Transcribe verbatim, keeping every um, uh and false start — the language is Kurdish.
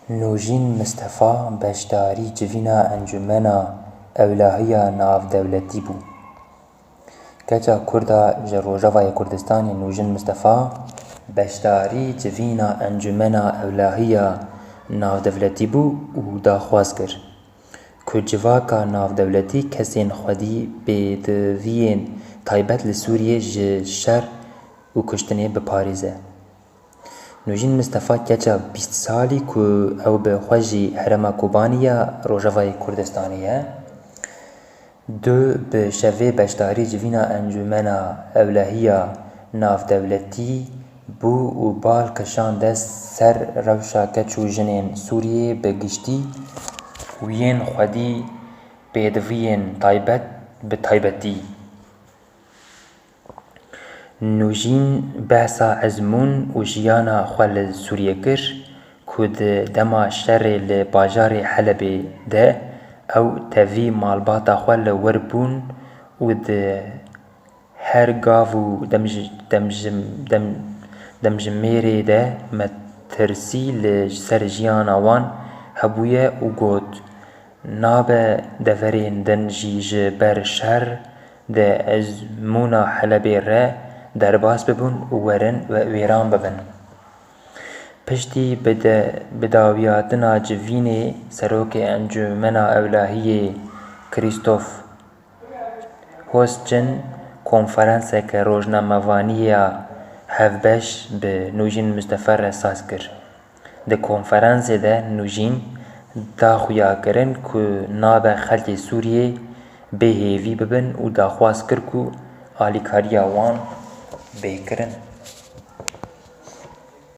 Nûjîn Mistefa beşdarî civîna Encûmena Ewlahiya Navdewletî bû. Keça Kurda ji Rojavayê Kurdistanê Nûjîn Mistefa beşdarî civîna Encûmena Ewlahiya Navdewletî bû û daxwaz kir ku civaka navdewletî kesên xwedî pêdiviyên taybet li Sûriyê ji şer û kuştinê biparêze. Nûjîn Mistefa keça bîst salî ku ew bi xwe jî herêma Kobanî ya Rojavayê Kurdistanê ye, du bi şevê beşdarî civîna Encûmena Ewlehiya Navdewletî bû û bal kişande ser rewşa keç û jinên Sûriyê bi giştî û yên xwedî pêdiviyên taybet bi taybetî. Nûjîn behsa ezmûn û jiyana xwe li Sûriyê kir ku di dema şerê li bajarê Helebê de ew tevî malbata xwe li wir bûn û di her gav û demj-, demjim-, dem-, demjimêrê de metirsî li ser jiyana wan hebûye û got, Nabe deverên din jî ji ber şer di ezmûna Helebê re derbas bibin û werin we-, wêran bibin. Piştî bide-, bidawiyatina civînê, serokê Encûmena Ewlahiyê Christoph Hostchin konferanseke rojnamevanîya hevbeş bi Nûjîn Mistefa re saz kir. Di konferansê de Nûjîn da xuyakirin ku nabe xelkê Sûriyê bê hêvî bibin û daxwaz kir ku alîkariya wan bê kirin.